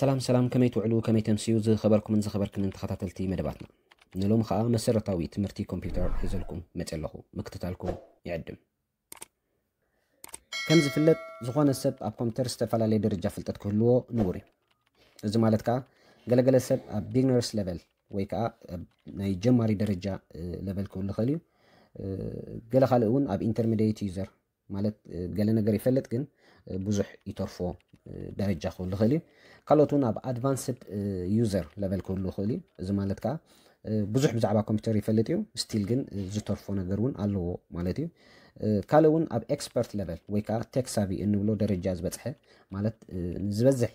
ሰላም ሰላም፣ ከመይ ትውዕሉ፣ ከመይ ተምስዩ ዝኸበርኩምን ዝኸበርክንን ተኸታተልቲ መደባትና። ንሎም ኸኣ መሰረታዊ ትምህርቲ ኮምፒውተር ሒዘልኩም መጽእ ኣለኹ። ምክትታልኩም ይዕድም። ከም ዝፍለጥ፣ ዝኾነ ሰብ ኣብ ኮምፒውተር ዝተፈላለየ ደረጃ ፍልጠት ክህልዎ ንቡር እዩ። እዚ ማለት ከኣ ገለገለ ሰብ ኣብ ቢግነርስ ሌቨል ወይ ከኣ ኣብ ናይ ጀማሪ ደረጃ ሌቨል ክህሉ ይኽእል እዩ። ገለ ካልእ እውን ኣብ ኢንተርሚዲየት ዩዘር ማለት ገለ ነገር ይፈልጥ ግን ብዙሕ ይተርፎ ደረጃ ክህሉ ይኽእል እዩ። ካልኦት እውን ኣብ ኣድቫንስድ ዩዘር ሌቨል ክህሉ ይኽእል እዩ። እዚ ማለት ከኣ ብዙሕ ብዛዕባ ኮምፒውተር ይፈልጥ እዩ፣ ስቲል ግን ዝተርፎ ነገር እውን ኣለዎ ማለት እዩ። ካልእ እውን ኣብ ኤክስፐርት ሌቨል ወይ ከዓ ቴክ ሳቪ እንብሎ ደረጃ ዝበፅሐ ማለት ዝበዝሕ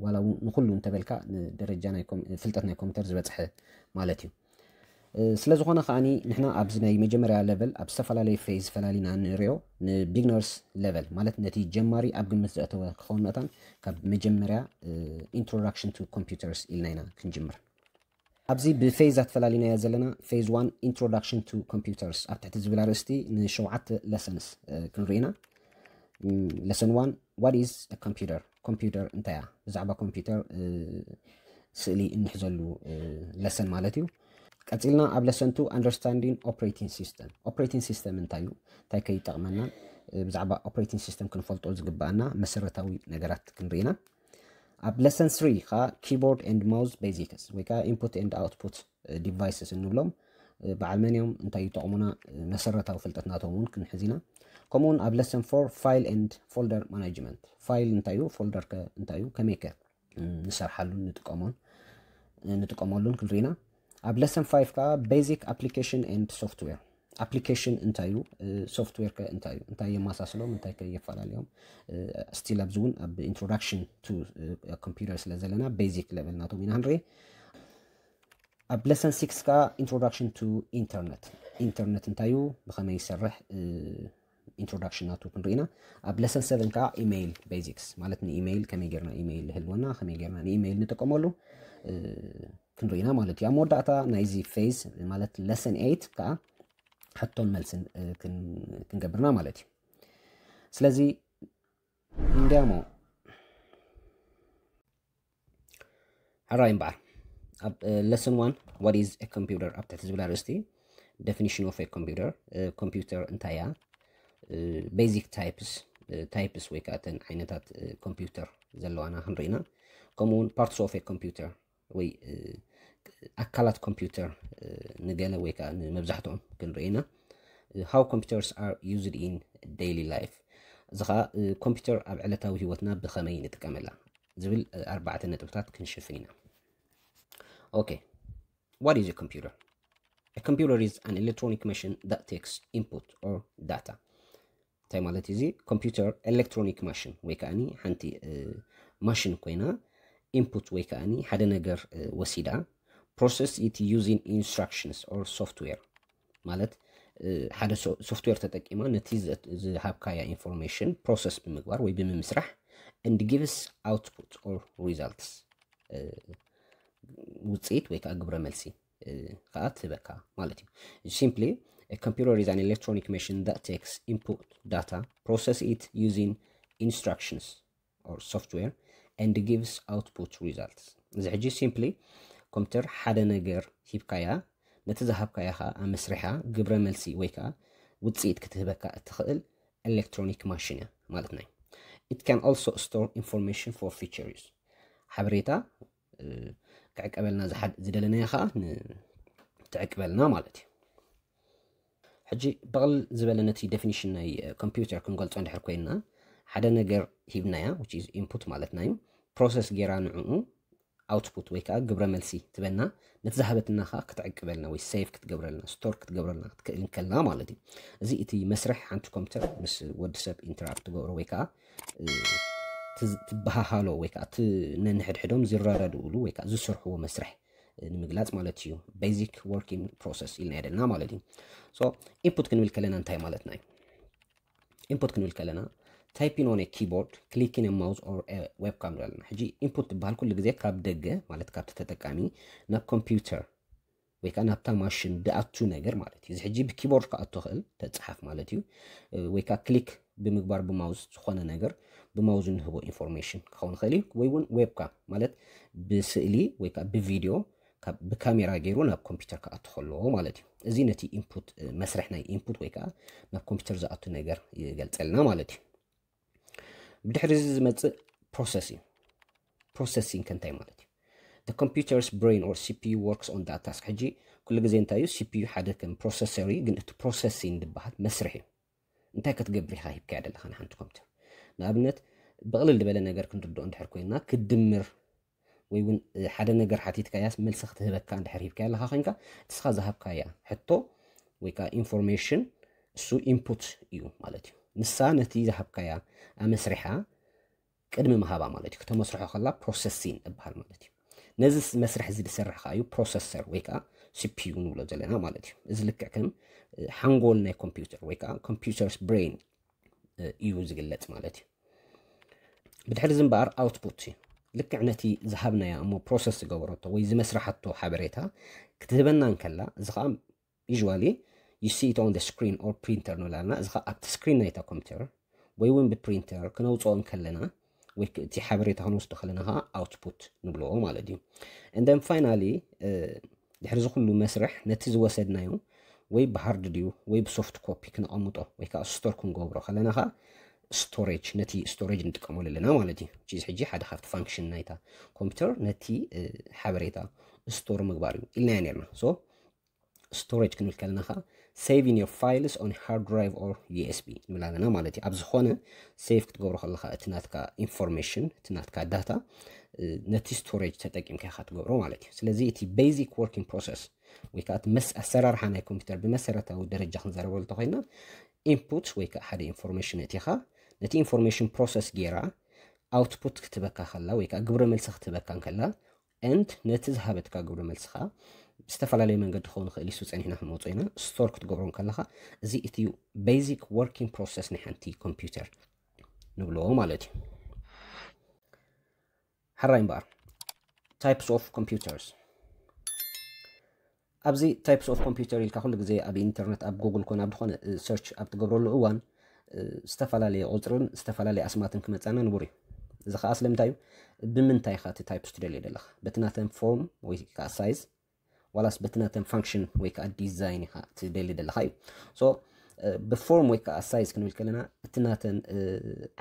ዋላ እውን ንኩሉ እንተበልካ ንደረጃ ናይ ኮም- ፍልጠት ናይ ኮምፒውተር ዝበፅሐ ማለት እዩ። ስለ ዝኾነ ከዓኒ ንሕና ኣብዚ ናይ መጀመርያ ሌቨል ኣብ ዝተፈላለየ ፌዝ ፈላሊና ንሪኦ። ንቢግነርስ ሌቨል ማለት ነቲ ጀማሪ ኣብ ግምት ዘእተወ ክኸውን መታን ካብ መጀመርያ ኢንትሮዳክሽን ቱ ኮምፒውተርስ ኢልና ኢና ክንጅምር። ኣብዚ ብፌዛት ፈላሊናዮ ዘለና ፌዝ ዋን ኢንትሮዳክሽን ቱ ኮምፒውተርስ ኣብ ትሕቲ ዝብል ኣርእስቲ ንሸውዓተ ለሰንስ ክንርኢ ኢና። ለሰን ዋን፣ what is a computer? ኮምፒውተር እንታይ እያ? ብዛዕባ ኮምፒውተር ስእሊ እንሕዘሉ ለሰን ማለት እዩ። ቀፂልና ኣብ ለሰን ቱ ኣንደርስታንዲንግ ኦፕሬቲንግ ሲስተም። ኦፕሬቲንግ ሲስተም እንታይ እዩ? እንታይ ከ ይጠቕመና? ብዛዕባ ኦፕሬቲንግ ሲስተም ክንፈልጦ ዝግባኣና መሰረታዊ ነገራት ክንርኢ ኢና። ኣብ ለሰን ስሪ ከዓ ኪቦርድ ኤንድ ማውዝ ቤዚክስ ወይ ከዓ ኢንፑት ኤንድ ኣውትፑት ዲቫይስስ እንብሎም በዓል መን እዮም፣ እንታይ ይጠቕሙና፣ መሰረታዊ ፍልጠት ናቶም እውን ክንሕዝ ኢና። ከምኡውን ኣብ ለሰን ፎር ፋይል ኤንድ ፎልደር ማናጅመንት፣ ፋይል እንታይ እዩ፣ ፎልደር ከ እንታይ እዩ፣ ከመይ ከ ንሰርሓሉን ንጥቀሞን ንጥቀመሉን ክንርኢ ኢና። ኣብ ለሰን ፋይቭ ከዓ ቤዚክ ኣፕሊኬሽን ኤንድ ሶፍትዌር፣ ኣፕሊኬሽን እንታይ እዩ፣ ሶፍትዌር ከ እንታይ እዩ፣ እንታይ የመሳስሎም፣ እንታይ ከ የፈላለዮም፣ ስቲል ኣብዚ እውን ኣብ ኢንትሮዳክሽን ቱ ኮምፒውተር ስለ ዘለና ቤዚክ ሌቨል ናቶም ኢና ክንርኢ። ኣብ ለሰን ሲክስ ከዓ ኢንትሮዳክሽን ቱ ኢንተርነት፣ ኢንተርነት እንታይ እዩ፣ ብኸመይ ይሰርሕ፣ ኢንትሮዳክሽን ናቱ ክንርኢ ኢና። ኣብ ለሰን ሰቨን ከዓ ኢሜይል ቤዚክስ ማለት ንኢሜይል ከመይ ጌርና ኢሜይል ይህልወና፣ ከመይ ጌርና ንኢሜይል ንጥቀመሉ ክንርኢ ኢና ማለት እዩ። ኣብ መወዳእታ ናይዚ ፌዝ ማለት ለሰን ኤይት ከዓ ሕቶን መልስን ክንገብርና ማለት እዩ። ስለዚ እንዲያሞ ሕራይ እምበኣር ኣብ ለሰን ዋን what is a computer ኣብ ትሕቲ ዝብል ኣርእስቲ፣ definition of a computer፣ ኮምፒውተር እንታይ እያ፣ ቤዚክ ታይፕስ፣ ታይፕስ ወይ ከዓ እተን ዓይነታት ኮምፒውተር ዘለዋና ክንርኢ ኢና። ከምኡውን ፓርትስ ኦፍ ኮምፒውተር ወይ ኣካላት ኮምፒውተር ንገለ ወይ ከዓ ንመብዛሕትኦም ክንርኢ ኢና። How computers are used in daily life፣ እዚ ከዓ ኮምፒውተር ኣብ ዕለታዊ ህይወትና ብኸመይ ንጥቀመላ ዝብል ኣርባዕተ ነጥብታት ክንሽፍን ኢና። Okay, what is a computer? A computer is an electronic machine that takes input or data። እንታይ ማለት እዚ? ኮምፒውተር ኤሌክትሮኒክ ማሽን ወይ ከዓኒ ሓንቲ ማሽን ኮይና ኢንፑት ወይ ከዓኒ ሓደ ነገር ወሲዳ process it using instructions or software ማለት ሓደ ሶፍትዌር ተጠቂማ ነቲ ዝሃብካያ ኢንፎርሜሽን ፕሮሰስ ብምግባር ወይ ብምምስራሕ and gives output or results ውፅኢት ወይ ከዓ ግብረ መልሲ ከዓ ትህበካ ማለት እዩ። Simply, a computer is an electronic machine that takes input data, process it using instructions or software and gives output results። እዚ ሕጂ ሲምፕሊ ኮምፒውተር ሓደ ነገር ሂብካያ፣ ነቲ ዝሃብካያ ከዓ ኣመስሪሓ ግብረ መልሲ ወይ ከዓ ውፅኢት ክትህበካ እትኽእል ኤሌክትሮኒክ ማሽን እያ ማለት ናይ። It can also store information for future use። ሓበሬታ ክዕቀበልና ዝደለናዮ ከዓ ትዕቅበልና ማለት እዩ። ሕጂ ብቕል ዝበለ ነቲ ዴፊኒሽን ናይ ኮምፒውተር ክንገልጾ እንድሕር ኮይንና፣ ሓደ ነገር ሂብናያ፣ which is input ማለትና እዩ። ፕሮሰስ ጌራ ንዕኡ ኣውትፑት ወይ ከዓ ግብረ መልሲ ትበና፣ ነቲ ዝሃበትና ከዓ ክትዕቅበልና ወይ ሴቭ ክትገብረልና፣ ስቶር ክትገብረልና ክትክእል እንከላ ማለት እዩ። እዚ እቲ መስርሕ ሓንቲ ኮምፒውተር ምስ ወዲ ሰብ ኢንተራክት ትገብሮ ወይ ከዓ ትበሃሃሎ ወይ ከዓ ነንሕድሕዶም ዝረዳድእሉ ወይ ከዓ ዝሰርሕዎ መስርሕ ንምግላፅ ማለት እዩ። ቤዚክ ወርኪንግ ፕሮሰስ ኢልና የደልና ማለት እዩ። ኢንፑት ክንብል ከለና እንታይ ማለትና እዩ? ኢንፑት ክንብል ከለና ታይፒን ኦን ኪቦርድ፣ ክሊኪን ማውዝ ኦር ዌብካም ንብለና። ሕጂ ኢንፑት ትበሃል ኩሉ ግዜ ካብ ደገ ማለት ካብቲ ተጠቃሚ ናብ ኮምፒውተር ወይ ከዓ ናብታ ማሽን ድኣቱ ነገር ማለት እዩ። እዚ ሕጂ ብኪቦርድ ክኣቱ ክእል ተፅሓፍ ማለት እዩ። ወይ ከዓ ክሊክ ብምግባር ብማውዝ ዝኾነ ነገር ብማውዝ እንህቦ ኢንፎርሜሽን ክኸውን ይኽእል እዩ፣ ወይ እውን ዌብካም ማለት ብስእሊ ወይ ከዓ ብቪድዮ ካብ ብካሜራ ገይሩ ናብ ኮምፒውተር ክኣቱ ከሎ ማለት እዩ። እዚ ነቲ ኢንፑት መስርሕ ናይ ኢንፑት ወይ ከዓ ናብ ኮምፒውተር ዝኣቱ ነገር ይገልፀልና ማለት እዩ። ብድሕሪ እዚ ዝመፅእ ፕሮሰስ እዩ። ፕሮሰሲንግ ከ እንታይ ማለት እዩ? The computer's brain or C P U works on that task። ሕጂ ኩሉ ግዜ እንታይ እዩ? C P U ሓደ ከም ፕሮሰሰር እዩ፣ ግን እቲ ፕሮሰሲንግ ዝበሃል መስርሕ እዩ። እንታይ ክትገብር ኢኻ ሂብካያ ዘለኻ ንሓንቲ ኮምፒውተር? ንኣብነት ብቕልል ዝበለ ነገር ክንርድኦ እንድሕር ኮይና፣ ክትድምር ወይ እውን ሓደ ነገር ሓቲትካያስ መልሲ ክትህበካ እንድሕር ሂብካያ ኣለኻ ኮይንካ፣ እቲ ስኻ ዝሃብካያ ሕቶ ወይ ከዓ ኢንፎርሜሽን እሱ ኢንፑት እዩ ማለት እዩ። ንሳ ነቲ ዝሃብካያ ኣመስሪሓ ቅድሚ ምሃባ ማለት እዩ። ክተመስርሖ ከላ ፕሮሰሲን እበሃል ማለት እዩ። ነዚ መስርሕ እዚ ዝሰርሕ ከዓ እዩ ፕሮሰሰር ወይ ከዓ ሲፒዩ ንብሎ ዘለና ማለት እዩ። እዚ ልክዕ ከም ሓንጎል ናይ ኮምፒውተር ወይ ከዓ ኮምፒውተርስ ብሬን እዩ ዝግለጽ ማለት እዩ። ብድሕሪ እዚ እምበኣር ኣውትፑት እዩ። ልክዕ ነቲ ዝሃብናያ እሞ ፕሮሰስ ዝገበረቶ ወይ ዝመስርሓቶ ሓበሬታ ክትህበና እንከላ፣ እዚ ከዓ usually you see it on the screen or printer ንብላልና። እዚ ከዓ ኣብቲ ስክሪን ናይታ ኮምፒውተር ወይ እውን ብፕሪንተር ክነውፅኦ እንከለና ወይ እቲ ሓበሬታ ክንወስዶ ከለና ከዓ ኣውትፑት ንብሎ ማለት እዩ። And then finally ድሕሪ እዚ ኩሉ መስርሕ ነቲ ዝወሰድናዮ ወይ ብሃርድ ድዩ ወይ ብሶፍት ኮፒ ክነቐምጦ ወይ ከዓ ስቶር ክንገብሮ ከለና ከዓ ስቶሬጅ፣ ነቲ ስቶሬጅ ንጥቀመሉ ኣለና ማለት እዩ። ቺዝ ሕጂ ሓደ ካብቲ ፋንክሽን ናይታ ኮምፒውተር ነቲ ሓበሬታ ስቶር ምግባር እዩ ኢልናዮ ነርና። ሶ ስቶሬጅ ክንብል ከለና ከዓ saving your files on hard drive or U S B ንብል ኣለና ማለት እዩ። ኣብ ዝኾነ ሴቭ ክትገብሮ ከለካ እቲ ናትካ ኢንፎርሜሽን፣ እቲ ናትካ ዳታ ነቲ ስቶሬጅ ተጠቂምካ ኢኻ ትገብሮ ማለት እዩ። ስለዚ እቲ ቤዚክ ወርኪንግ ፕሮሰስ ወይ ከዓ እቲ መስ ኣሰራርሓ ናይ ኮምፒውተር ብመሰረታዊ ደረጃ ክንዛረበሉ እንተኮይና፣ ኢንፑት ወይ ከዓ ሓደ ኢንፎርሜሽን እቲኻ ነቲ ኢንፎርሜሽን ፕሮሰስ ጌራ ኣውትፑት ክትበካ ከላ ወይ ከዓ ግብረ መልሲ ክትበካ እንከላ፣ ኤንድ ነቲ ዝሃበትካ ግብረ መልስኻ ብዝተፈላለየ መንገዲ ክኸውን ይኽእል እዩ፣ ጸኒሕና ክንመጾ ኢና። ስቶር ክትገብሮ እንከለኻ፣ እዚ እቲ ቤዚክ ወርኪንግ ፕሮሰስ ናይ ሓንቲ ኮምፒውተር ንብሎ ማለት እዩ። ሓራይ እምበኣር ታይፕስ ኦፍ ኮምፒውተርስ። ኣብዚ ታይፕስ ኦፍ ኮምፒውተር ኢልካ ኩሉ ግዜ ኣብ ኢንተርነት ኣብ ጉግል ኮነ ኣብ ዝኾነ ሰርች ኣብ ትገብረሉ እዋን ዝተፈላለየ ቁፅርን ዝተፈላለየ ኣስማትን ክመፃና ንቡር እዩ። እዚ ከዓ ስለምንታይ እዩ? ብምንታይ ኢኻ እቲ ታይፕስ ትደልዮ ዘለኻ? በቲ ናተን ፎርም ወይ ከዓ ሳይዝ፣ ዋላስ በቲ ናተን ፋንክሽን ወይ ከዓ ዲዛይን ኢኻ ትደሊ ዘለኻ እዩ። ሶ ብፎርም ወይ ከዓ ሳይዝ ክንብል ከለና እቲ ናተን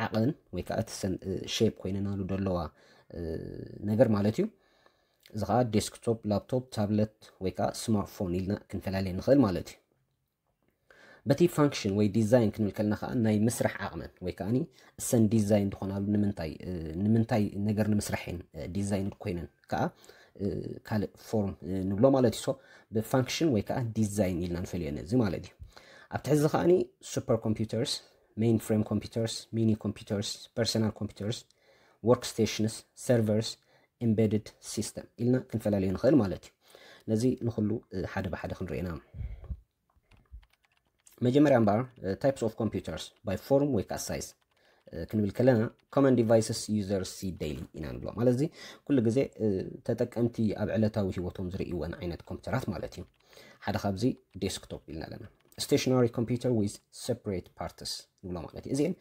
ዓቐን ወይ ከዓ እቲ ሰን ሼፕ ኮይነናሉ ደለዋ ነገር ማለት እዩ። እዚ ከዓ ዴስክቶፕ፣ ላፕቶፕ፣ ታብለት ወይ ከዓ ስማርትፎን ኢልና ክንፈላለየ ንኽእል ማለት እዩ። በቲ ፋንክሽን ወይ ዲዛይን ክንብል ከለና ከዓ ናይ ምስራሕ ዓቕመን ወይ ከዓ እሰን ዲዛይን ዝኾናሉ ንምንታይ ንምንታይ ነገር ንምስራሕ እየን ዲዛይን ኮይነን ከዓ ካልእ ፎርም ንብሎ ማለት እዩ። ሶ ብፋንክሽን ወይ ከዓ ዲዛይን ኢልና ንፈልዮ ነዚ ማለት እዩ። ኣብ ትሕዚ ከዓኒ ሱፐር ኮምፒውተርስ፣ ሜይን ፍሬም ኮምፒውተርስ፣ ሚኒ ኮምፒውተርስ፣ ፐርሰናል ኮምፒውተርስ፣ ወርክ ስቴሽንስ፣ ሰርቨርስ፣ ኤምቤድድ ሲስተም ኢልና ክንፈላለዮ ንኽእል ማለት እዩ። ነዚ ንኩሉ ሓደ ብሓደ ክንርእና። መጀመርያ እምበኣር ታይፕስ ኦፍ ኮምፒውተርስ ባይ ፎርም ወይ ከዓ ሳይዝ ክንብል ከለና፣ ኮመን ዲቫይስስ ዩዘርስ ሲ ዴይሊ ኢና ንብሎ። ማለት እዚ ኩሉ ግዜ ተጠቀምቲ ኣብ ዕለታዊ ህይወቶም ዝርእይወን ዓይነት ኮምፒውተራት ማለት እዩ። ሓደ ካብዚ ዴስክቶፕ ኢልና ኣለና። ስቴሽናሪ ኮምፒውተር ዊዝ ሰፕሬት ፓርትስ ንብሎ ማለት እዩ። እዚአን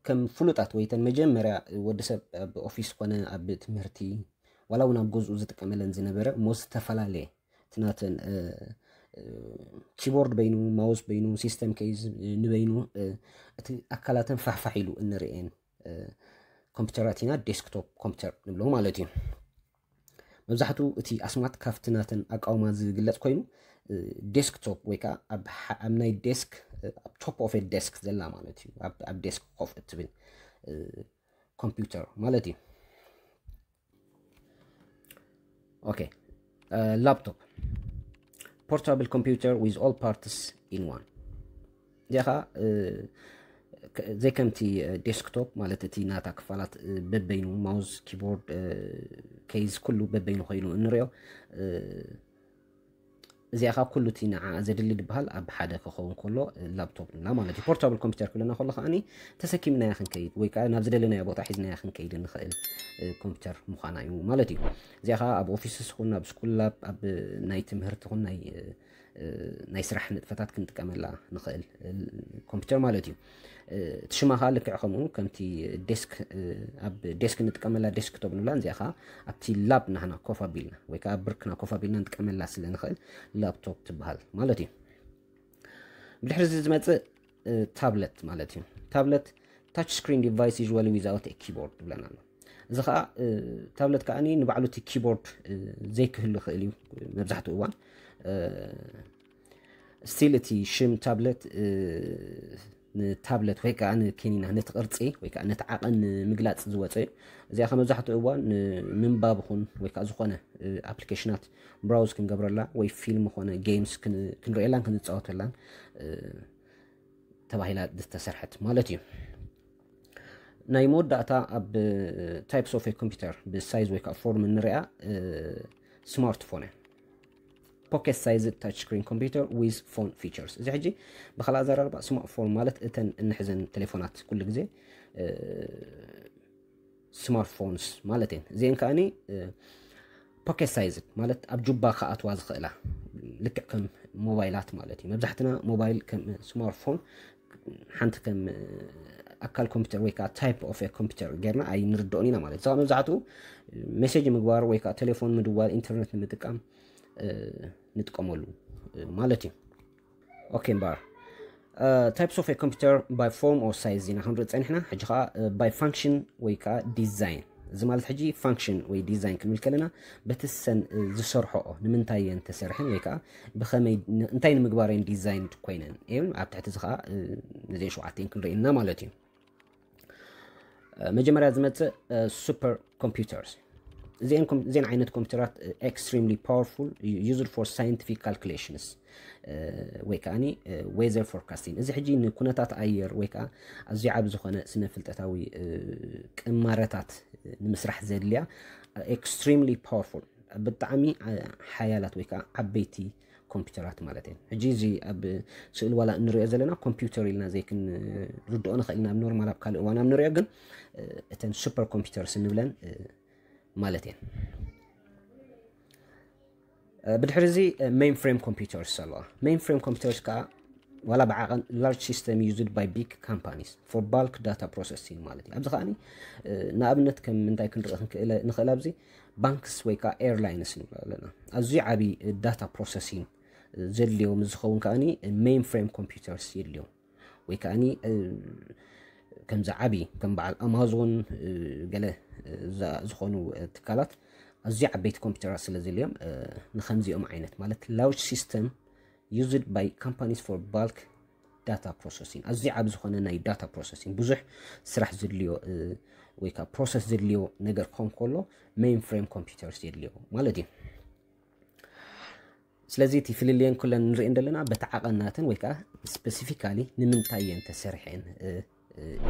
ከም ፍሉጣት ወይ ተን መጀመርያ ወዲ ሰብ ኣብ ኦፊስ ኮነ ኣብ ትምህርቲ ዋላ እውን ኣብ ገዝኡ ዝጥቀመለን ዝነበረ እሞ ዝተፈላለየ እቲ ናተን ኪቦርድ በይኑ፣ ማውስ በይኑ፣ ሲስተም ኬዝ ንበይኑ፣ እቲ ኣካላተን ፋሕፋሕ ኢሉ እንርእየን ኮምፒውተራት ኢና ዴስክቶፕ ኮምፒውተር ንብሎ ማለት እዩ። መብዛሕትኡ እቲ ኣስማት ካብቲ ናተን ኣቃውማ ዝግለጽ ኮይኑ፣ ዴስክቶፕ ወይ ከዓ ኣብ ናይ ዴስክ ኣብ ቶፕ ኦፍ ዴስክ ዘላ ማለት እዩ። ኣብ ዴስክ ኮፍ እትብል ኮምፒውተር ማለት እዩ። ኦኬ፣ ላፕቶፕ፣ ፖርታብል ኮምፒውተር ዊዝ ኦል ፓርትስ ኢን ዋን። እዚኣ ከዓ ዘይከምቲ ዴስክቶፕ ማለት እቲ ናታ ክፋላት በበይኑ፣ ማውስ፣ ኪቦርድ፣ ኬዝ ኩሉ በበይኑ ኮይኑ እንሪኦ፣ እዚኣ ከዓ ኩሉ እቲ ንዓ ዘድሊ ዝበሃል ኣብ ሓደ ክኸውን ከሎ ላፕቶፕ ንብላ ማለት እዩ። ፖርታብል ኮምፒውተር ክብለና ከሎ ከዓኒ ተሰኪምናያ ክንከይድ ወይ ከዓ ናብ ዝደለናዮ ቦታ ሒዝናያ ክንከይድ እንኽእል ኮምፒውተር ምዃና እዩ ማለት እዩ። እዚኣ ከዓ ኣብ ኦፊስስ ይኹን ኣብ ስኩል ላብ ኣብ ናይ ትምህርቲ ይኹን ናይ ናይ ስራሕ ንጥፈታት ክንጥቀመላ ንኽእል ኮምፒውተር ማለት እዩ። እቲ ሽማ ከዓ ልክዕ ከምኡ ከምቲ ዴስክ ኣብ ዴስክ እንጥቀመላ ዴስክቶፕ ንብላ እዚኣ ከዓ ኣብቲ ላብ ናህና ኮፍ ኣቢልና ወይ ከዓ ብርክና ኮፍ ኣቢልና ንጥቀመላ ስለ ንኽእል ላፕቶፕ ትበሃል ማለት እዩ። ብድሕሪ እዚ ዝመፅእ ታብለት ማለት እዩ። ታብለት touch screen device usually without a keyboard ይብለና ኣሎ። እዚ ከዓ ታብለት ከዓ ንባዕሉ እቲ ኪቦርድ ዘይክህሉ ይኽእል እዩ። መብዛሕትኡ እዋን ስቲል እቲ ሽም ታብለት ንታብለት ወይ ከዓ ንኬኒና ነቲ ቅርፂ ወይ ከዓ ነቲ ዓቐን ንምግላፅ ዝወፀ እዩ። እዚኣ ከ መብዛሕትኡ እዋን ንምንባብ ኹን ወይ ከዓ ዝኾነ ኣፕሊኬሽናት ብራውዝ ክንገብረላ ወይ ፊልም ኾነ ጌምስ ክንርእየላን ክንፃወተላን ተባሂላ ዝተሰርሐት ማለት እዩ። ናይ መወዳእታ ኣብ types of a computer ብሳይዝ ወይ ከዓ ፎርም እንሪኣ ስማርትፎን እያ። Pocket sized touch screen computer with phone features። እዚ ሕጂ ብካልእ ኣዘራርባ ስማርትፎን ማለት እተን እንሕዘን ቴሌፎናት ኩሉ ግዜ ስማርትፎንስ ማለት እየን። እዚአን ከዓኒ pocket sized ማለት ኣብ ጁባ ክኣትዋ ዝኽእላ ልክዕ ከም ሞባይላት ማለት እዩ። መብዛሕትና ሞባይል ከም ስማርትፎን ሓንቲ ከም ኣካል ኮምፒውተር ወይ ከዓ type of a computer ጌርና ኣይንርድኦን ኢና ማለት እዩ። መብዛሕትኡ ሜሴጅ ምግባር ወይ ከዓ ቴሌፎን ምድዋል ኢንተርኔት ንምጥቃም ንጥቀመሉ ማለት እዩ። ኦኬ እምበኣር types of a computer by form or size ኢና ክንርኢ ፀኒሕና። ሕጂ ከዓ by function ወይ ከዓ ዲዛይን፣ እዚ ማለት ሕጂ ፋንክሽን ወይ ዲዛይን ክንብል ከለና በቲ ሰን ዝሰርሖኦ ንምንታይ እየን ተሰርሐን ወይ ከዓ ብኸመይ እንታይ ንምግባር እየን ዲዛይን ኮይነን እዮም። ኣብ ትሕቲ እዚ ከዓ ነዚአን ሸውዓተ ክንርእየና ማለት እዩ። መጀመርያ ዝመፅእ super computers። እዚአን ዓይነት ኮምፒውተራት extremely powerful used for scientific calculations ወይ ከዓ weather forecasting። እዚ ሕጂ ንኩነታት ኣየር ወይ ከዓ ኣዝዩ ዓብ ዝኾነ ስነ ፍልጠታዊ ቅማረታት ንምስራሕ ዘድልያ extremely powerful ብጣዕሚ ሓያላት ወይ ከዓ ዓበይቲ ኮምፒውተራት ማለት እየን። ሕጂ እዚ ኣብ ስእሊ ዋላ እንሪኦ ዘለና ኮምፒውተር ኢልና ዘይክንርድኦ ንኽእል ኢና ኣብ ኖርማል ኣብ ካልእ እዋን ኣብ ንሪኦ ግን እተን super computers እንብለን ማለት እየን። ብድሕሪ እዚ main frame computers ኣለዋ። Main frame computers ከዓ ዋላ ብዓቐን large system used by big companies for bulk data processing ማለት እዩ። ኣብዚ ከዓ ንኣብነት ከም ምንታይ ክንርኢ ንኽእል ኣብዚ ባንክስ ወይ ከዓ ኤርላይንስ ንብሎ ኣለና። ኣዝዩ ዓብዪ data processing ዘድልዮ ምስ ዝኸውን ከዓ main frame computers የድልዮም ወይ ከዓ ከምዚ ዓብዪ ከም በዓል ኣማዞን ገለ ዝኾኑ ትካላት ኣዝዩ ዓበይቲ ኮምፒውተራት ስለ ዘድልዮም ንከምዚኦም ዓይነት ማለት large system used by companies for bulk data processing ኣዝዩ ዓብ ዝኾነ ናይ data processing ብዙሕ ስራሕ ዘድልዮ ወይ ከዓ process ዘድልዮ ነገር ክኾን ከሎ main frame computers የድልዮ ማለት እዩ። ስለዚ እቲ ፍልልየን ኩለን ንርእየን ዘለና በቲ ዓቐናተን ወይ ከዓ specifically ንምንታይ እየን ተሰሪሐን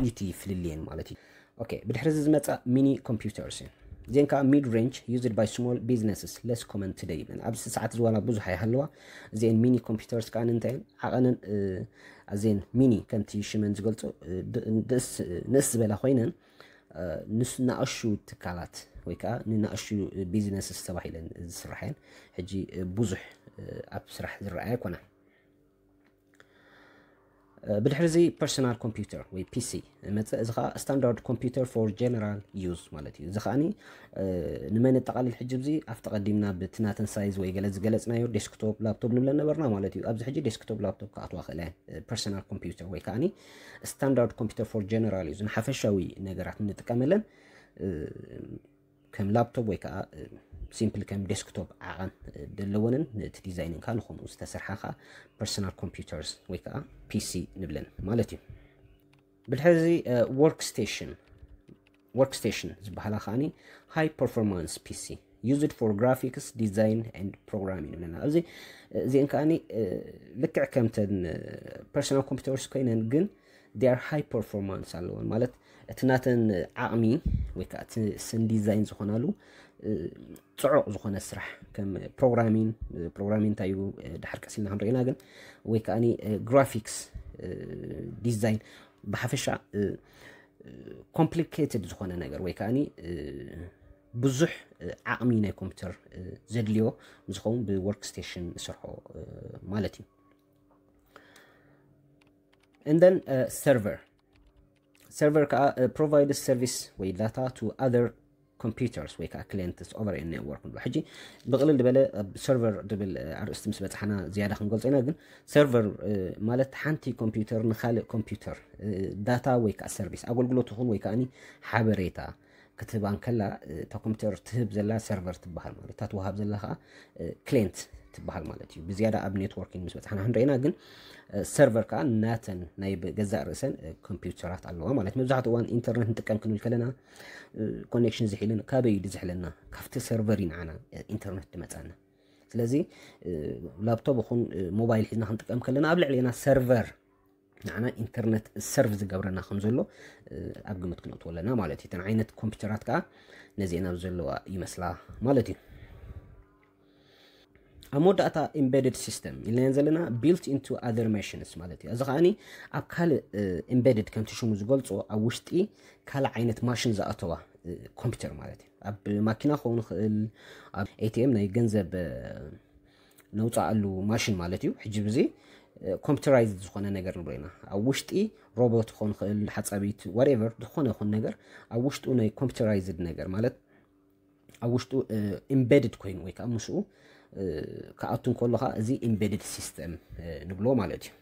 እቲ ፍልልየን ማለት እዩ። ኦኬ ብድሕሪ እዚ ዝመፃ mini computers እዩ። እዚአን ከዓ mid range used by small businesses less common today ይብለን። ኣብዚ ሰዓት ዝዋላ ብዙሕ ኣይሃለዋ እዚአን mini computers ከዓ ንምንታይ ዓቐነን ኣዘን mini ከምቲ ሽመን ዝገልፆ ንእስ ዝበላ ኮይነን ንኣሹ ትካላት ወይ ከዓ ንናእሹ businesses ተባሂለን ዝስራሕ እየን። ሕጂ ብዙሕ ኣብ ስራሕ ዝረኣያ ኣይኮና። ብድሕሪ እዚ personal computer ወይ PC መፅእ። እዚ ከዓ standard computer for general use ማለት እዩ። እዚ ከዓኒ ንመን የጠቓልል? ሕጂ እዚ ኣብቲ ቀዲምና ብቲ ናተን ሳይዝ ወይ ገለ ዝገለፅናዮ ዴስክቶፕ ላፕቶፕ ንብለን ነበርና ማለት እዩ። ኣብዚ ሕጂ ዴስክቶፕ ላፕቶፕ ክኣትዋ ክእለ personal computer ወይ ከዓኒ standard computer for general use ንሓፈሻዊ ነገራት እንጥቀመለን ከም ላፕቶፕ ወይ ከዓ simple ከም ዴስክቶፕ ዓቐን ዘለወንን እቲ ዲዛይንን ከዓ ንከምኡ ዝተሰርሓ ከዓ personal computers ወይ ከዓ PC ንብለን ማለት እዩ። ብድሕሪ እዚ workstation workstation ዝበሃላ ከዓኒ high performance PC used for graphics design and programming ይብለና። ኣብዚ እዚአን ከዓኒ ልክዕ ከምተን personal computers ኮይነን ግን they are high performance ኣለወን ማለት እቲ ናተን ዓቕሚ ወይ ከዓ እቲ ስን ዲዛይን ዝኾናሉ ፅዑቕ ዝኾነ ስራሕ ከም ፕሮግራሚን ፕሮግራሚን እንታይ እዩ ድሓር ቀሲልና ክንርእና ግን ወይ ከዓ graphics design ብሓፈሻ complicated ዝኾነ ነገር ወይ ከዓ ብዙሕ ዓቕሚ ናይ ኮምፒውተር ዘድልዮ ዝኸውን ብ workstation ንሰርሖ ማለት እዩ። And then server server ከዓ provides service ወይ data to other computers ወይ ከዓ clients over a network ንብሎ። ሕጂ ብቕልል ዝበለ server ዝብል ኣርእስቲ ምስ በፅሓና ዝያዳ ክንገልፆ ኢና። ግን server ማለት ሓንቲ ኮምፒውተር ንካልእ ኮምፒውተር data ወይ ከዓ service ኣገልግሎት ይኹን ወይ ከዓ ሓበሬታ ክትህባ እንከላ እታ ኮምፒውተር ትህብ ዘላ server ትበሃል ማለት፣ እታ ትወሃብ ዘላ ከዓ client ትበሃል ማለት እዩ። ብዝያዳ ኣብ networking ምስ በፅሓና ክንረኢና። ግን server ከዓ ናተን ናይ ገዛእ ርእሰን ኮምፒውተራት ኣለዋ ማለት። መብዛሕትኡ እዋን ኢንተርነት ንጥቀም ክንብል ከለና connection ዝሒልን ካበይ ዝሕለና ካብቲ server እዩ ንዓና ኢንተርነት ዝመፀና። ስለዚ laptop ይኹን mobile ሒዝና ክንጥቀም ከለና ኣብ ልዕሌና server ንዓና ኢንተርነት serve ዝገብረና ከም ዘሎ ኣብ ግምት ክነእትዎ ኣለና ማለት እዩ። እተን ዓይነት ኮምፒውተራት ከዓ ነዚአን ኣብ ዘለዋ ይመስላ ማለት እዩ። ኣብ መወዳእታ embedded system ኢልናየን ዘለና built into other machines ማለት እዩ። እዚ ከዓኒ ኣብ ካልእ embedded ከምቲ ሽሙ ዝገልጾ ኣብ ውሽጢ ካልእ ዓይነት ማሽን ዝኣተዋ ኮምፒውተር ማለት እዩ። ኣብ ማኪና ክኸውን ይኽእል፣ ኣብ ATM ናይ ገንዘብ ነውፅኣሉ ማሽን ማለት እዩ። ሕጂ ብዚ computerized ዝኾነ ነገር ንብሎ ኢና። ኣብ ውሽጢ ሮቦት ክኾን ይኽእል፣ ሓፃቢት፣ whatever ዝኾነ ይኹን ነገር ኣብ ውሽጡ ናይ computerized ነገር ማለት ኣብ ውሽጡ embedded ኮይኑ ወይ ከዓ ምስኡ ክኣቱ እንከሎ ከዓ እዚ embedded system ንብሎ ማለት እዩ።